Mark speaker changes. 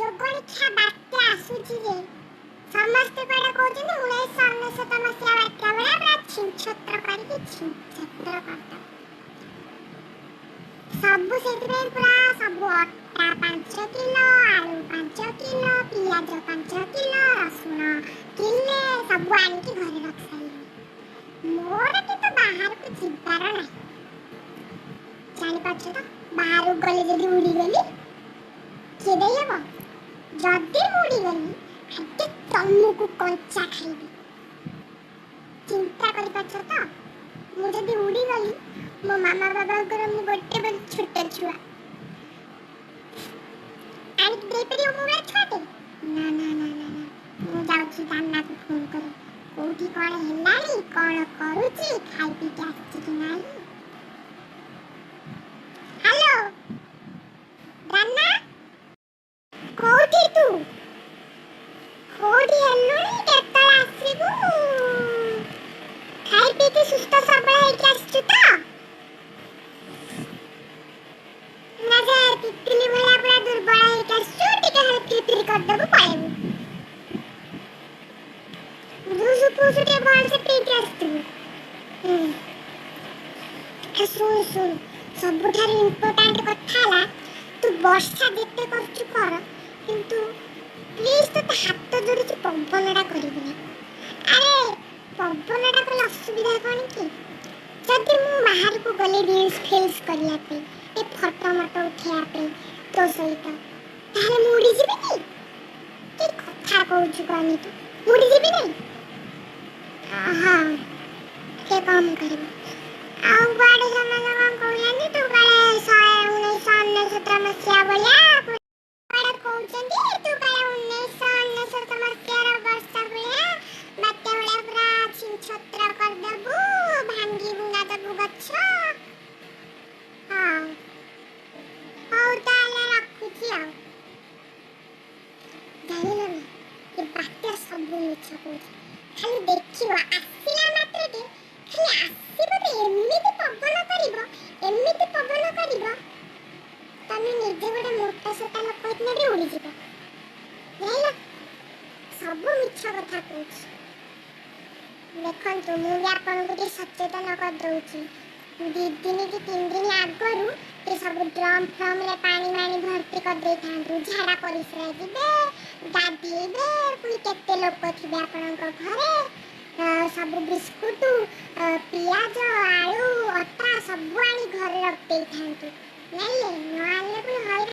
Speaker 1: ଯୋଗଣିଖିଆ ବାତ୍ୟା ଆସୁଛି ଯେ ସମସ୍ତେ କୁଆଡ଼େ କହୁଛନ୍ତି 1999 ମସିହା ବାତ୍ୟା ଭଳିଆ ପୁରା ଛିନଛତ୍ର କରିକି ଛିନଛତ୍ର କରିଦେବ ସବୁ। ସେଥିପାଇଁ ପୁରା ସବୁ ଅଟା 5 କିଲୋ, ଆଳୁ 5 କିଲୋ, ପିଆଜ 5 କିଲୋ, ରସୁଣ କିଲେ ସବୁ ଆଣିକି ଘରେ ରଖି ସାରିଲିଣି। ମୋର କିନ୍ତୁ ବାହାରକୁ ଯିବାର ନାହିଁ, ଜାଣିପାରୁଛ ତ? ବାହାରକୁ ଗଲେ ଯଦି ଉଡ଼ିଗଲି କିଏ ଦେଇହେବ? ଯଦି ମୁଁ ଉଡ଼ିଗଲି ଆଗେ ତମକୁ କଞ୍ଚା ଖାଇବି, ଚିନ୍ତା କରିପାରୁଛ ତ? ମୁଁ ଯଦି ଉଡ଼ିଗଲି, ମୋ ମାମା ବାବାଙ୍କର ମୁଁ ଗୋଟେ ବୋଲି ଛୋଟ ଛୁଆ, ଆଣିକି ଦେଇପାରିବ ମୋ ଭଳିଆ ଛୁଆଟେ? ନା ନା ନା ନା ନା, ମୁଁ ଯାଉଛି ଦାନାକୁ ଫୋନ କରେ, କୋଉଠି କଣ ହେଲାଣି, କଣ କରୁଛି, ଖାଇ ପିଇକି ଆସିଛି କି ନାହିଁ। ହ୍ୟାଲୋ ଦାନା, କୋଉଠି ତୁ? କୋଉଠି ହେଲୁଣି? କେତେବେଳେ ଆସିବୁ? ଖାଇ ପିଇକି ସୁସ୍ଥ ସବଳ ହେଇକି ଆସିଛୁ ତ ନା ସେ ତିତିଲି ଭଳିଆ ପୁରା ଦୁର୍ବଳ ହେଇକି ଆସିଛୁ, ଟିକେ ଖାଲି ଫିରି ଫିରି କରିଦେବୁ ପଳେଇବୁ? ଜୁସ୍ ଫୁସ୍ ଟିକେ ଭଲସେ ପିଇକି ଆସିଥିବୁ। ଶୁଣ ଶୁଣ, ସବୁଠାରୁ ଇମ୍ପୋର୍ଟାଣ୍ଟ କଥା ହେଲା ତୁ ବର୍ଷା ଯେତେ କରୁଛୁ କର, କିନ୍ତୁ ପ୍ଲିଜ୍ ତୋତେ ହାତ ଯୋଡ଼ିଛି ପବନଟା କରିବୁନି। ଆରେ ପବନଟା କଲେ ଅସୁବିଧା କ'ଣ କି, ଯଦି ମୁଁ ବାହାରକୁ ଗଲି ରିଲ୍ସ ଫିଲ୍ସ କରିବା ପାଇଁ, ଏ ଫଟୋ ମଟୋ ଉଠେଇବା ପାଇଁ ତୋ ସହିତ, ତାହେଲେ ମୁଁ ଉଡ଼ିଯିବି କି? କି କଥା କହୁଛୁ କହନି ତୁ, ମୁଁ ଉଡ଼ିଯିବି ନାହିଁ? ହଁ, ଟିକେ କମ୍ କରିବୁ। ଆଉ କୁଆଡ଼େ ସମସ୍ତେ କ'ଣ କହୁଛନ୍ତି ତୁ କାଳେ 1999 ମସିହା ଭଳିଆ, କୁଆଡ଼େ କହୁଛନ୍ତି ତୁ କାଳେ 1999 ମସିହାର ବର୍ଷା ଭଳିଆ ବାତ୍ୟା ଭଳିଆ ପୁରା ଛିନଛତ୍ର କରିଦେବୁ, ଭାଙ୍ଗି ଭୁଙ୍ଗା ଦେବୁ ଗଛ। ହଁ, ହଉ ତାହେଲେ ରଖୁଛି। ଆଉ ଜାଣିଲ ନା, ଏ ବାତ୍ୟା ସବୁ ମିଛ କହୁଛି। ଖାଲି ଦେଖିବ, ଆସିଲା ମାତ୍ରକେ ଖାଲି ଆସିବ ତ ଏମିତି ପବନ କରିବ, ଏମିତି ପବନ କରିବ, ତମେ ନିଜେ ଗୋଟେ ମୋଟା ସୋଟା ଲୋକ ହେଇଥିଲେ ବି ଉଡ଼ିଯିବ। ଜାଣିଲ, ସବୁ ମିଛ କଥା କହୁଛି। ଦେଖନ୍ତୁ, ମୁଁ ବି ଆପଣଙ୍କୁ ଟିକେ ସଚେତନ କରିଦେଉଛି। 2 ଦିନ କି 3 ଦିନ ଆଗରୁ ଟିକେ ସବୁ ଡ୍ରମ୍ ଫ୍ରମ୍ରେ ପାଣି ମାଣି ଭର୍ତ୍ତି କରିଦେଇଥାନ୍ତୁ। ଝାଡ଼ା ପରିସ୍ରା ଯିବେ, ଗାଧେଇବେ, ପୁଣି କେତେ ଲୋକ ଥିବେ ଆପଣଙ୍କ ଘରେ। ସବୁ ବିସ୍କୁଟ, ପିଆଜ, ଆଳୁ, ଅଟା ସବୁ ଆଣି ଘରେ ରଖିଦେଇଥାନ୍ତୁ, ଜାଣିଲେ? ନ ଆଣିଲେ ପୁଣି ହଇରାଣ।